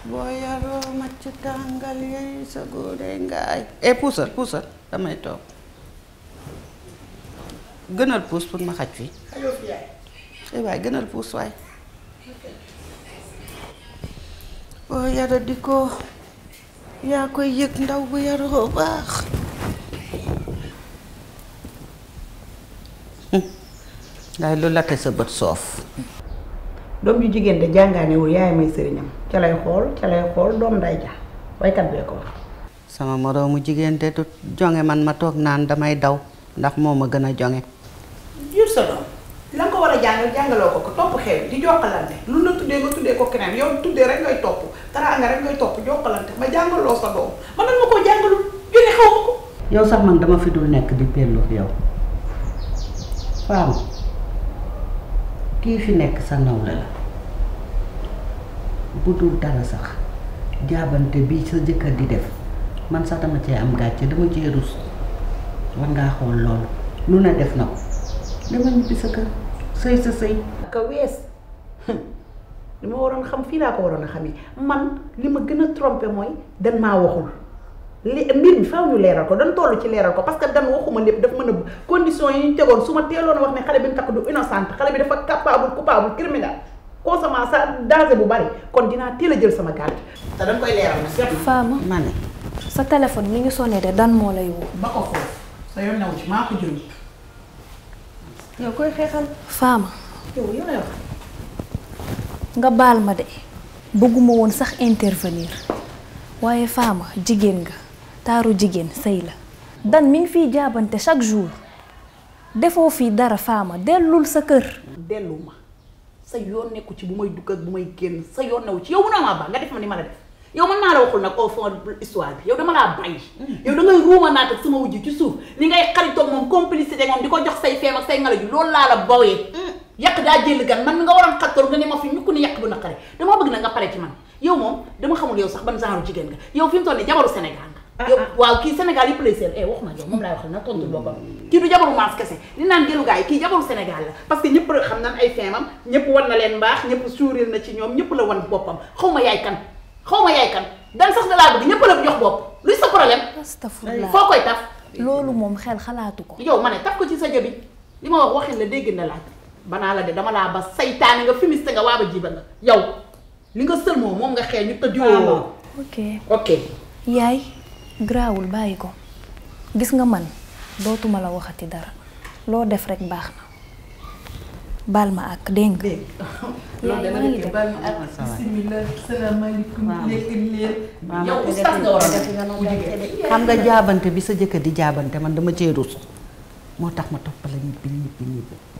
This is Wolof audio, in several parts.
boo yaroo macc tàngal yey sa góore ngaay puusal damay toog gënal puus pour ma xaj fi waay gënal puus waay boo yara di ko yaa koy yëg ndaw bu yaroo baax ngay lu latte sa bët soof doom ju jigéen de jàngaanewul yaay may sëriñam ca lay xool doom nday ja waykat bee ko wax sama moroomu jigéen de du jonge man ma toog naan damay daw ndax moo ma gën a jonge jur sa doom la nga ko war a jàngaloo ko topp xew di jokkalante lu la tuddee nga tuddee ko keneen yow tuddee rek ngay topp teraanga rek ngay topp jokkalante ma jàngaloo sa doom man nan ma koo jàngalul jone xaw ma ko yow sax man dama fi dul nekk di pellu yow faam kii fi nekk sa nawle la bu dul dara sax jaabante bi sa jëkkër di def man sax dama cee am gàcce dama cee rus war ngaa xool loolu lu ne def na ko dama ñibbi sa kër sëy sa sëy ka wees li ma waroon xam fii laa ko waroon a xamee man li ma gën a trompé mooy dan maa waxul li mbir mi faaw ñu leeral ko dan toll ci leeral ko parce que dan waxuma lépp daf mën a condition yi ñu tegoon su ma teeloon a wax ne xale bi ñu takk du innocente xale bi dafa capable coupable criminel consommant sa danger bu bari kon dinaa teel a jël sama gàtt te dañ koy leeral nag Fama ma ne sa téléphone mi ngi sonné de dan moo lay woo ba ko foofu sa yoon new ci maa ko jël yow koy xeexal Fama yow lay wax nga baal ma de bëgguma woon sax intervenir waaye Fama jigéen nga taaru jigéen sëy la dan mi ngi fiy jaabante chaque jour defoo fii dara Fama dellul sa kër dellu ma sa yoon nekku ci bu may dugg ak bu may génn sa yoon newu ci yow mun naa maa baax nga def ma ni ma la def yow man maa la waxul nag au fond histoire bi yow dama laa bàyyi yow da ngay ruuma naat ak sama wujj ci suuf li ngay xaritoog moom complicité moom di ko jox say feem ak say ngala ju loolu laa la bawee yàq daa jël gan man nga waroon xattoor nga ne ma fi ñu ko ni yàq bu naqare dama bëgg na nga pare ci man yow moom dama xamul yow sax ban genre jigéen nga yow fi mu toll nii jabaru Sénégal nga yow waaw kii Sénégal yëpp lay seel wax ma yow moom laay waxal na tontu boppam kii du jabaru maas kese li naan gëlu gars yi kii jabaru Sénégal la parce que ñëpp rek xam nan ay feemam ñëpp wan na leen mbaax ñëpp suuril na ci ñoom ñëpp la wan boppam xaw ma yaay kan dan sax da laa bëgg ñëpp la jox bopp luy sa problème astafurlah foo koy taf loolu moom xel xalaatu ko yow ma ne taf ko ci sa jëbi li ma wax waxin la dégg na laaj banaa la de dama laa ba saytaane nga fumiste nga waaba jiba nga yow li nga sël moom nga xeeñ ñu tëjoo ok yaay garaawul bàyyi ko gis nga man dootuma la waxati dara loo def rek baax na baal ma ak dégg nga loolu dana nekk baal ma ak bismillah salaamaaleykum léeg-léeg yow oustaz nga war a def xam nga jaabante bi sa jëkkër di jaabante man dama cee rus moo tax ma toppala ñibbi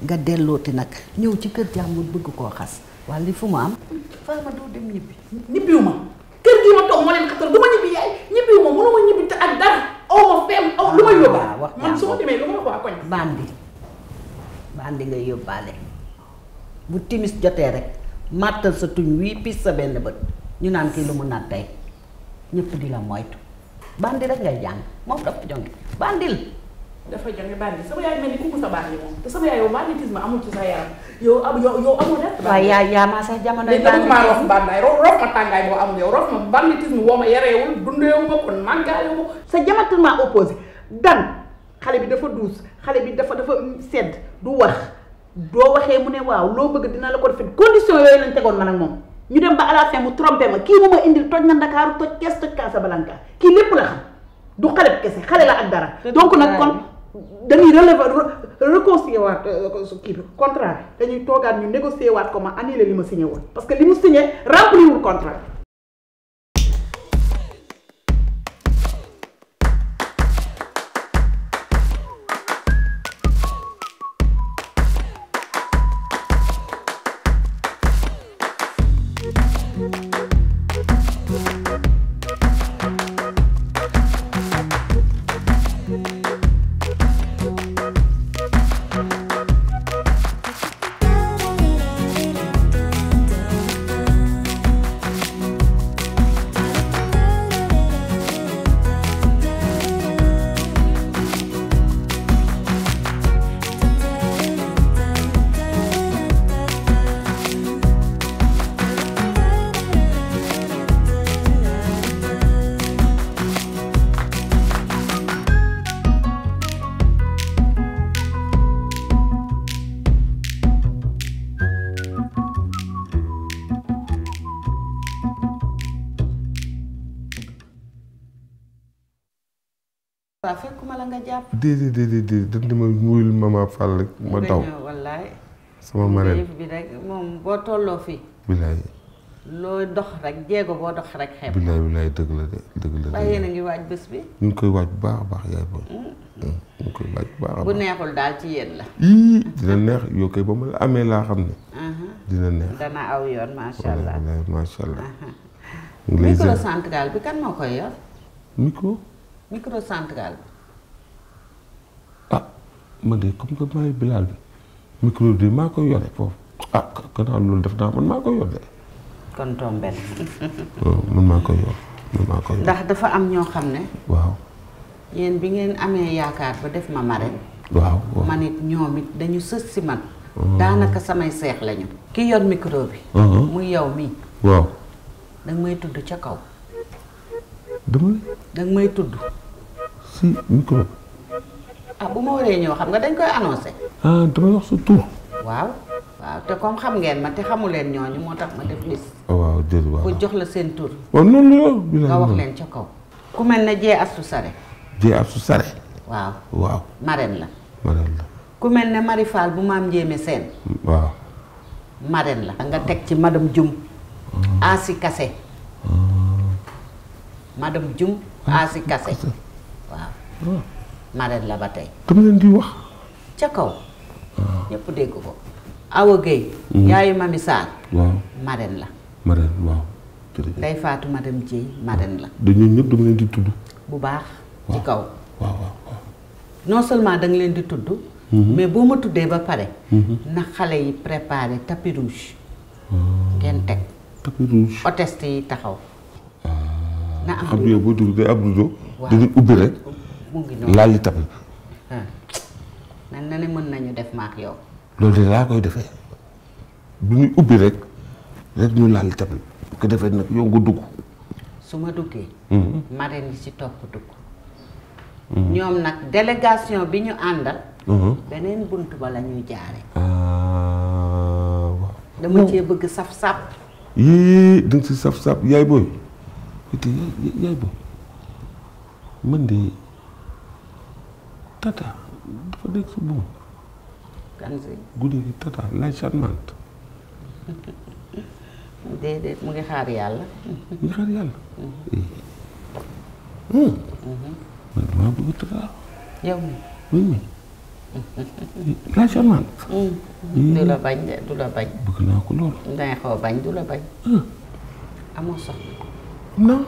nga dellooti nag ñëw ci kër jàmbur bëgg koo xas walla li fu mu am faa ma doo dem ñibbiwuma kër gi ma toog ma leen xatal du ma ñibbi yaay ñibbiwuma mënuma ñibbi te ak dara aw ma feem aw lu ma yóbbaa man su ma demee lu ma wax waa koñ bandi ngay yóbbaale bu timis jotee rek màttal sa tuñ wii pis sa benn bët ñu naan kii lu mu naan tey ñëpp di la moytu bandi rek ngay jàng moom dafa jonge bandil dafa jonge bandi sama yaay mel ni ku mu sa bandi moom te sama yaay yow banditisme amul ci sa yaram yow amul def waaye yaa maa sax jamono bandi maa rof bandaay rof ma tàngaay boo amul yow rof ma banditisme woo ma yareewul dundeewu ma kon màngaayu ma sa diamétralement opposé dan xale bi dafa duus xale bi dafa sedd du wax doo waxee mu ne waaw loo bëgg dina la ko defee condition yooyu lañ tegoon man ak moom ñu dem ba à la fin mu trompé ma kii mu ma indil toj na Ndakaaru toj Kees toj Casablanca kii lépp la xam du xale bi kese xale la ak dara donc nag kon dañuy réconcilier waat kii bi contrat bi dañuy toogaat ñu négocier waat ko ma annulé li ma signé woon parce que li mu signé remplirul contrat bi papa fekkuma la nga jàpp. déedéet dañ dama nuyul mama Fall rek ma daw. wallaay. sama marraine bi rek moom boo tolloo fii. bilaay. loo dox rek jéego boo dox rek xeeb. bilaay dëgg la de dëgg la. waaye yéen a ngi waaj bés bi. ñu ngi koy waaj bu baax a baax yaay booy. ñu ngi koy waaj bu baax a baax. bu neexul daal ci yéen la. dina neex yow kay ba ma la amee laa xam ne. dina neex. dana aw yoon macha allah. macha allah. micro central bi kan moo koy yor. micro central bi. ah man de comme que maay Bilal bi micro bi maa koy yore foofu gannaaw loolu def naa man maa koy yor de. kon tombé man maa koy yor ndax dafa am ñoo xam ne. waaw. yéen bi ngeen amee yaakaar ba def ma marraine. waaw man it ñoom it dañu sës si man. daanaka samay seex lañu. ki yor micro bi. muy yow mii. waaw. danga may tudd ca kaw. danga may tudd. si micro. bu ma waree ñëw xam nga dañ koy annoncé. damay wax sa tur. waaw te comme xam ngeen ma te xamu leen ñooñu moo tax ma def lis. waaw déedéet waaw bu jox la seen tur. waaw noonu la. nga wax leen ca kaw. ku mel ne Jee Astu Sare. Jee Astu Sare. waaw. marraine la. marraine la. ku mel ne Mari Fall bu maam Njéeme Seen. waaw. marraine la. nga teg ci madame Dioum. Asi Kase. madame Dioum Asi Kase. waaw. marraine la ba tey. dama leen di wax. ca kaw. ñëpp dégg ko. Awa Gueye. yaayu Mami Sarr. waaw. marraine la. marraine waaw. Ndey Faatu madame Dieye marraine la. dañu ñëpp dama leen di tudd. bu baax. ci kaw. waaw. non seulement da nga leen di tudd. mais boo ma tuddee ba pare. na xale yi préparé tapis rouge. ngeen teg. tapis rouge. hôtesse yi taxaw. na am xam nga boo dugg day am rideau. waaw dañuy ubbi rek. mu ngi noonu laal yi tapis. mel na ne mën nañu def maak yow. loolu de laa koy defee bu ñuy ubbi rek ñu laal yi tapis bu ko defee nag yow nga dugg. su ma duggee. marraine yi ci topp dugg. ñoom nag délégation bi ñu àndal. beneen bunt ba la ñuy jaare. waaw. dama cee bëgg saf-saf. yii da nga si saf-saf yaay booy. te yaay booy man de tata dafa dégg sa buum. kan si guddi gi tata lay charmante. déedéet mu ngi xaar yàlla. mu ngi xaar yàlla. man damaa bëgg tata. yow mi oui lay charmante. du la bañ de du la bañ. bëgg naa ko lool. dangay xaw bañ du la bañ. amoo soxla. non.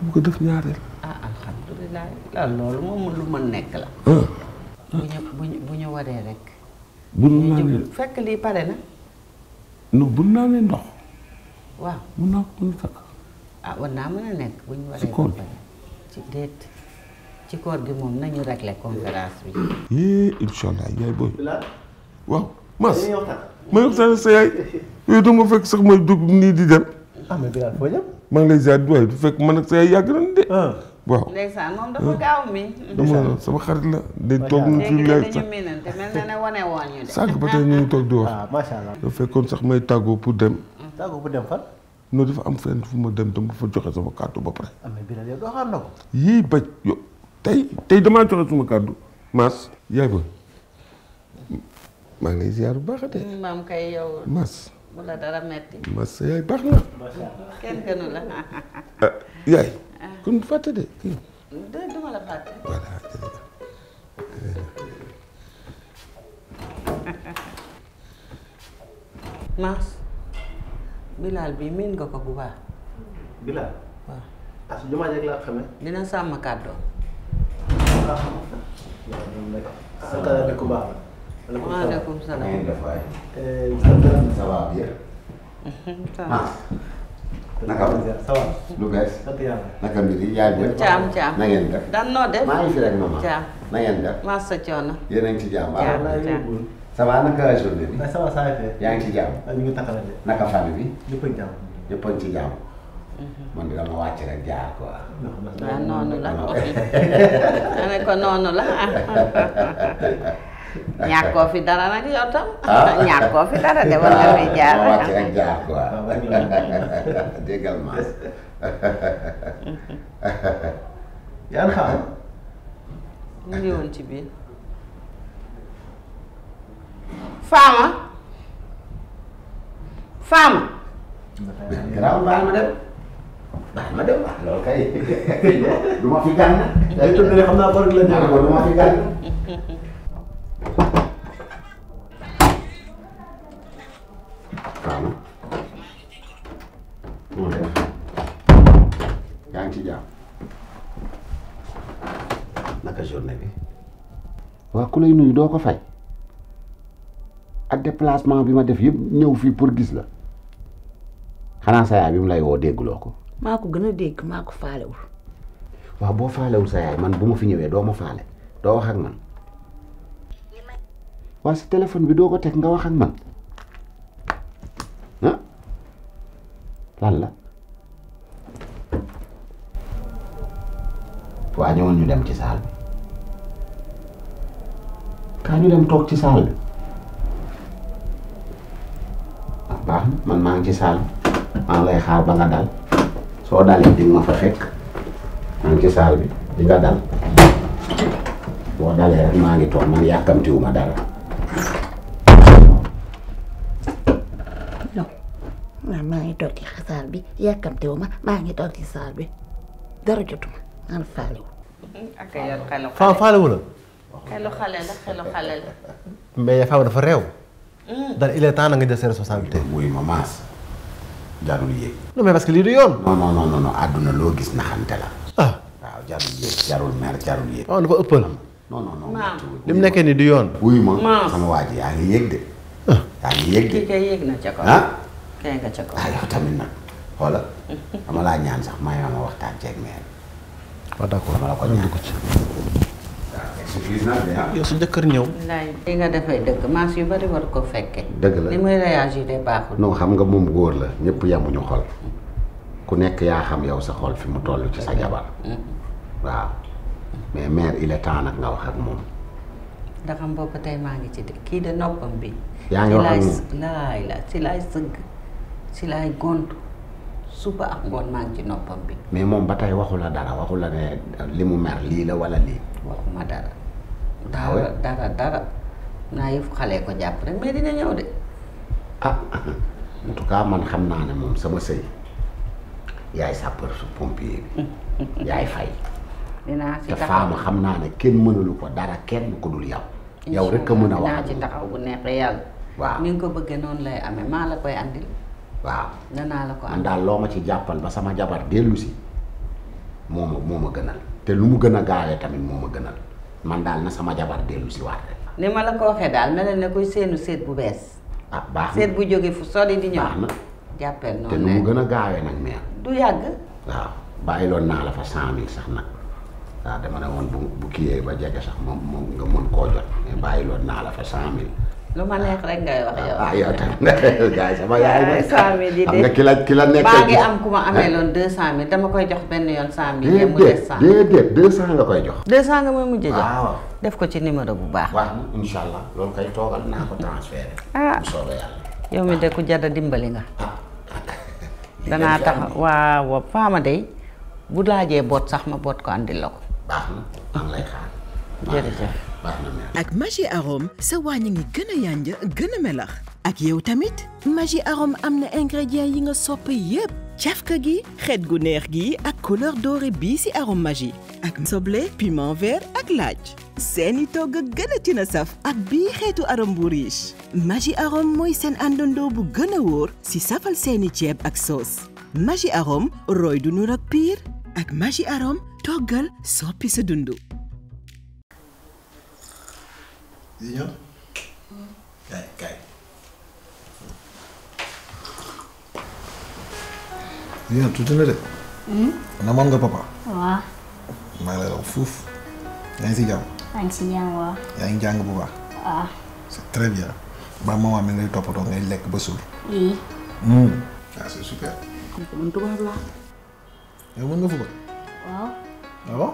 bu ko def ñaareel. alhamdulilah loolu moom lu mën nekk la. bu ñu waree rek. bu ñu naanee fekk lii pare na. non bu ñu naanee ndox. waaw mun naa ko mën a takk. war naa mën a nekk bu ñu waree. ci koor pare ci déet ci koor gi moom nañu régler conférence bi. incha allah yaay booy. waaw Mas. ma waxtaan sa yaay. yooyu dama fekk sax may dugg nii di dem. mais Bilal foo jëm. maa ngi lay ziar waaye du fekk man ak sa yaay yàgg nañ de. waaw ndeysaan moom dafa gaaw mi. dama sama xarit la. day toog ñu fi léegi leer dañu miinante mel na ne wane woon ñu de. sànq ba tey ñu ngi toog di wax. macha allah. dafa fekkoon sax may tàggoo pour dem. tàggoo bu dem fan. non dafa am fenn fu ma dem dama fa joxe sama kàddu ba pare. mais Bilal yow doo xam na ko. yii bañ yo tey damaa joxe suma kàddu. Mas yaay ba maa ngi lay ziar bu baax a dee. maam kay yow. Mas. bu la dara metti. Mas sa yaay baax na. kenn gënu la. yaay. kon fàtte de kii. duma la fàtte. voilà. Mas Bilal bi miin nga ko bu baax. Bilal. waaw. su jumaa jeg laa xamee. dina sàmm kàddoo. sant naa ku baax la. waaleykum salaam. ça va bien. naka la. ça va. lu bees. sant yàlla. naka mbir yi yaay booy. caam na ngeen def. dan noo def. maa ngi fi rek maman. caam na ngeen def. maa sa coono. yéen a ngi ci jàmm. Caam. ça va naka journée bi. ça va saa yi fee. yaa ngi ci jàmm. ñu ngi takkalante. naka famille bi. ñëpp a ngi jàmm. ñëpp a ngi ci jàmm. man de dama wàcc rek jaar quoi. waaw noonu la. ma ne ko noonu la. ñàkkoo fi dara nag yow tam. ñàkkoo fi dara de war nga fi jaar. ma wàcc rek jaar quoi. déggal ma. yaa ngi xaar. mu ngi woon ci biir. Fama. Fama. garaaw baal ma dem. baal ma dem waaw loolu kay du ma fi gànn. yaa ngi tudd ne xam naa bari la ñu. du ma fi gànn. Fama. moo def. yaa ngi ci jàmm. naka journée bi. waa ku lay nuyu doo ko fay. ak déplacement bi ma def yëpp ñëw fii pour gis la. xanaa sa yaay bi mu lay woo dégguloo ko. maa ko gën a dégg maa ko faalewul. waaw boo faalewul sa yaay man bu ma fi ñëwee doo ma faale doo wax ak man. waaw sa téléphone bi doo ko teg nga wax ak man ah lan la. waa ñëwoon ñu dem ci saal bi. kaa ñu dem toog ci saal bi. ah baax na man maa ngi ci saal bi maa ngi lay xaar ba nga dal soo dalee di nga ma fa fekk maa ngi ci saal bi di nga dal boo dalee rek maa ngi toog man yàkkamtiwuma dara. non maa ngi toog ci saal bi yàkkamtewu ma maa ngi toog ci saal bi dara jotuma man faalewu. ak yor xelu Fama faalewu la. xelu xale la xelu xale la. mais Fama dafa réew. daal il est temps na nga jël ses responsabilités. wuy ma maas jarul yéeg. non mais parce que lii du yoon. non àdduna loo gis naxante la. ah waaw jarul yéeg jarul mer jarul yéeg. waaw dafa ëppal. non. Maam. li mu nekkee nii du yoon. wuy ma Maas. sama waa ji yaa ngi yéeg de. yaa ngi yéeg de. kii kay yéeg na ca kaw. ah. kay nga ca kaw. ah yow tamit nag xoola dama laa ñaan sax may ma waxtaan ceeg meer. waaw d'accord dama la ko ñaan. excuse nag de ah. yow su jëkkër ñëw. Ndaay li nga defee dëgg maas yu bari war ko fekke. dëgg la li muy réagir de baaxul. non xam nga moom góor la ñëpp yemuñu xol ku nekk yaa xam yow sa xol fi mu toll ci sa jabar waaw mais mère il est temps nag nga wax ak moom. ndax xam boobu tey maa ngi ci de kii de noppam bi. yaa ngi wax ak moom si laay sëgg si laay gontu suba ak ngoon maa ngi ci noppam bi. mais moom ba tey waxu la dara waxu la ne li mu mer lii la wala lii. waxuma dara. Ah ouais? dara naa yëf xale ko jàpp rek mais dina ñëw de. ah en tout cas man xam naa ne moom sama sëy yaay sapeur su pompier bi yaay fay. dinaa ci te taxaw Fama xam naa ne kenn mënulu ko dara kenn ku dul yow. yow rek a mën a wax dinaa ak ci moom. taxaw bu neexee yàlla. waaw ni nga ko bëggee noonu lay amee maa la koy andil. waaw danaa la ko man andil. daal loo ma ci jàppal ba sama jabar dellu si moo ma gënal te lu mu gën a gaawee tamit moo ma gënal man daal na sama jabar dellu si waat rek. ni ma la ko waxee daal mel na ne kuy seenu seet bu bees. ah baax na seet bu jóge fu sori di ñëw. baax na jàppeel te noonu nu mu ne gën a gaawee nag meer. du yàgg. waaw bàyyiloon naa la fa 100 000 sax nag waaw dama ne woon bu kiyee ba jege sax moom nga mën koo jot mais bàyyiloon naa la fa 100 000. lu ma neex rek ngay wax yow. ah yow tamit gars sama yaay nag. 100 000 di xam nga ki la nekk. baa ngi am ku ma amee loon 200 000 dama koy jox benn yoon 100 000. yéen mu des 100 déedéet 200 nga koy jox. 200 nga may mujj jox. waaw def ko ci numéro bu baax. waaw incha allah loolu kay toogal naa ko transféré. Ah. bu soobee yàlla. yow mi de ku jada dimbali nga. danaa tax waaw Fama de bu laajee boot sax ma boot ko andil la ko. baax na maa ngi lay xaar. jërëjëf. baax na mère. ak Maggi Arôme sa wàññi ngi gën a yànja gën a melax ak yow tamit Maggi Arôme am na ingrédients yi nga sopp yépp cafka gi xeet gu neex gi ak couleur dorée bii ci arôme Maggi ak soble piment vert ak laaj seeni togg gën a tina saf ak bii xeetu arôme bu riche Maggi Arôme mooy seen àndandoo bu gën a wóor ci safal seeni ceeb ak sauce Maggi Arôme roy du nur ak piir ak Maggi Arôme toggal soppi sa dundu. Junior. Kay. Junior tuuti na de. namoon nga papa. waaw. maa ngi lay wax fuuf. yaa ngi si jàmm. maa ngi si jàmm waaw. yaa ngi jàng bu baax. waaw. c'est très bien. ba maman mi ngay toppatoo ngay lekk ba suur. oui. ah c'est super. man tubaab laa. yow mën nga football. waaw. ah bon.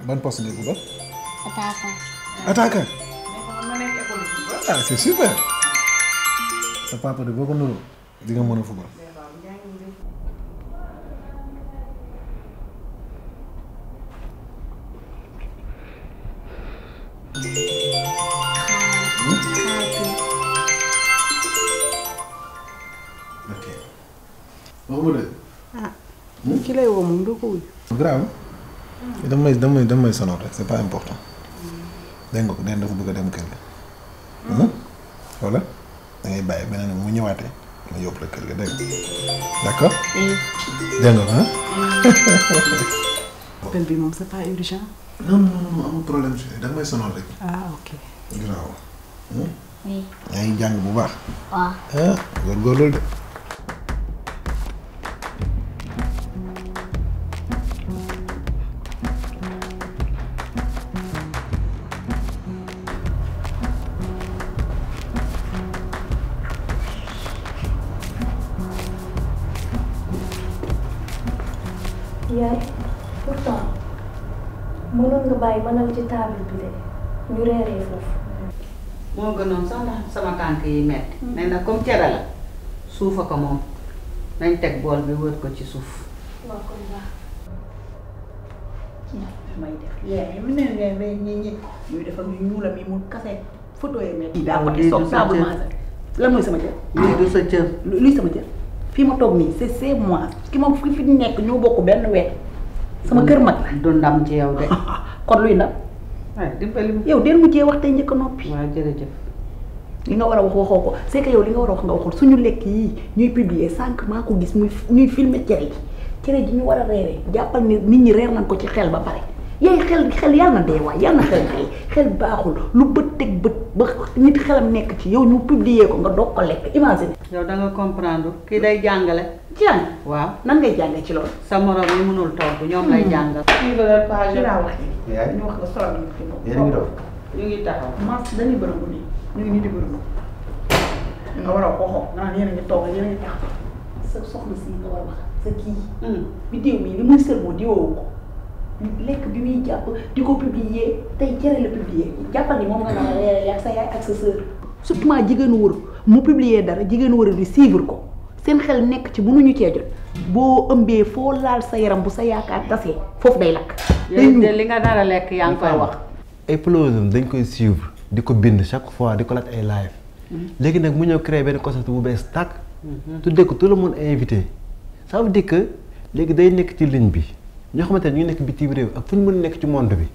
ban poste ngay football. attaquant. attaquant. ah c'est super. sa papa de boo ko nuroo di nga mën a football. ok waxuma dëgg. ki lay woo moom doo ko wuy. grave. damay sonal rek c'est pas important. dégg nga ko den dafa bëgg a dem kër ga. wala da ngay bàyyi beneen mu ñëwaatee ma yóbbu la kër ga dégg nga d'accord. dégg nga ko appel bi moom c'est pas urgent. non amul problème si da nga may sonal rek. ah ok. grave. Oui. yaa ngi jàng bu baax. waaw. góorgóorlu de. yaay pourtant mënoon nga bàyyi ma nag ci table bi de ñu reeree foofu. moo gënoon sax ndax sama tànk yi metti mais nag comme cere la suufa ko moom nañ teg bool bi wër ko ci suuf. waaw kon baax. may def yaay mi ne ñi ñuy def ak ñu ñuulam yi mu kase photo yi metti daa ko di soog saabu maasa lan mooy sama cër. lii du sa cër. luy sama cër fii ma toog nii c'est moi ki ma fi nekk ñoo bokk benn weer sama kër mag la. du ndam ci yow de. kon luy ndam. waaw dimbali ma. yow del mujjee wax tey njëkk a noppi. waaw jërëjëf. li nga war a wax waxoo ko c'est que yow li nga war a wax nga waxul suñu lekk yii ñuy publier sànq maa ko gis muy ñuy filmer cere ji ñu war a reeree jàppal ni nit ñi reer nañ ko ci xel ba pare yaay xel yàlla na dee waay yàlla na xel baaxul lu bët teg bët ba nit xelam nekk ci yow ñu publier ko nga doog ko lekk imagine. yow da nga comprendre kii day jàngale. jàng waaw nan ngay jàngee ci loolu. sa morom yi mënul togg ñoom lay jàngal. page laa wax yaay ñu wax nga solo yéen a ngi doon. ñu ngi taxaw. mas dañuy bërëngu nii ñu ngi nii di bërëngu nga war a waxoo nga naan yéen a ngi toog yéen a ngi taxaw sa soxna si nga war a wax sa kii bi diw mii li muy sërmoo diwoowu ko lekk bi muy jàpp di ko publier tey cere la publier jàppal ni moom nga naan reere ak sa yaay ak sa sœur surtout ment jigéenu wër mu publier dara jigéenu wër di suivre ko seen xel nekk ci mënuñu cee jot boo ëmbee foo laal sa yaram bu sa yaakaar tasee foofu day lakk day yow de li nga nar a lekk yaa ngi koy wax. Explosion dañ koy suivre di ko bind chaque fois di ko laaj ay live léegi nag mu ñëw créer benn concept bu bees tàkk tuddee ko tout le monde invité ça veut dire que léegi day nekk ci ligne bi ñoo xamante ne ñu nekk bitim réew ak fu ñu mën nekk ci monde bi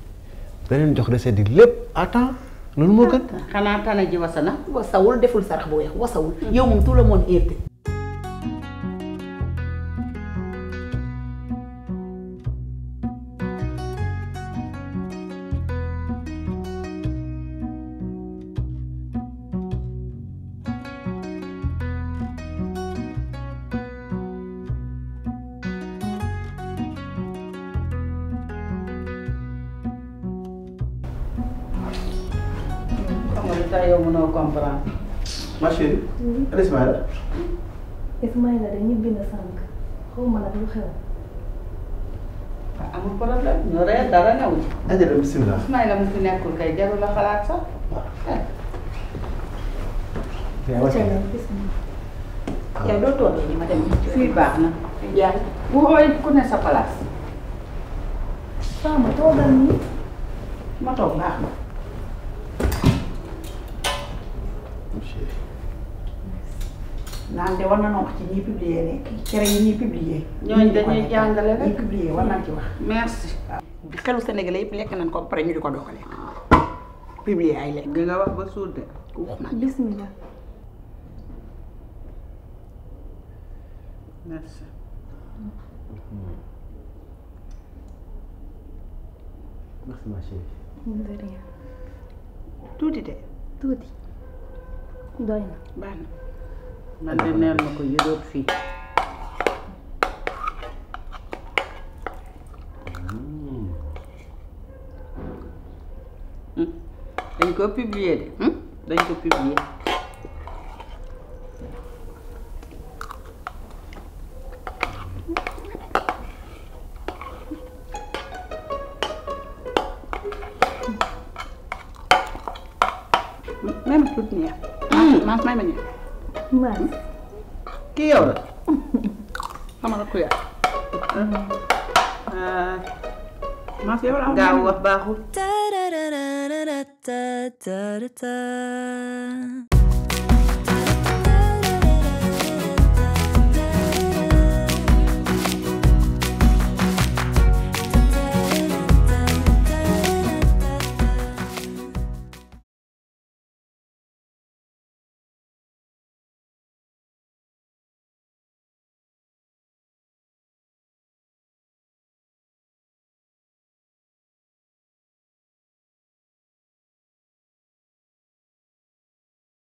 da leen jox recette yi lépp à temps loolu moo gën. xanaa tane ji wasa na. wasawul deful sarax bu weex wasawul yow moom tout le monde invité. tey yow mënoo comprendre. ma chérie. ana Ismaïla. Ismaïla de ñibbi na sànq xaw ma nag lu xew. amul problème ñu reer dara new ci. ajara bisimilah. Ismaïla mu fi nekkul kay jarul la xalaat sax. yow doo toogee ni ma dem. fii baax na. yaa bu xooy ku ne sa place. Fama toogal nii. ma toog baax na. naan de war na noo wax ci ñiy publier nekk cere yi ñuy publier. ñooñu dañuy jàngale rek ñuy publier war nañ ci wax. merci. xelu Sénégalais yëpp lekk nañ ko ba pare ñu di ko doog a lekk publier ay lekk. di nga wax ba suur de. wax na bismillah. merci. merci ma chérie. de rien. tuuti de. tuuti doy na. baax na. man de neel ma ko yëdoot fii. dañ ko publier de. dañ ko publier. même tuuti nii maas may ma ñëw. Maas. kii yow la. sama la ku yaay. maa fi yow la gaaw wax baaxul. Ta-da-da-da-da-da-da-da-da.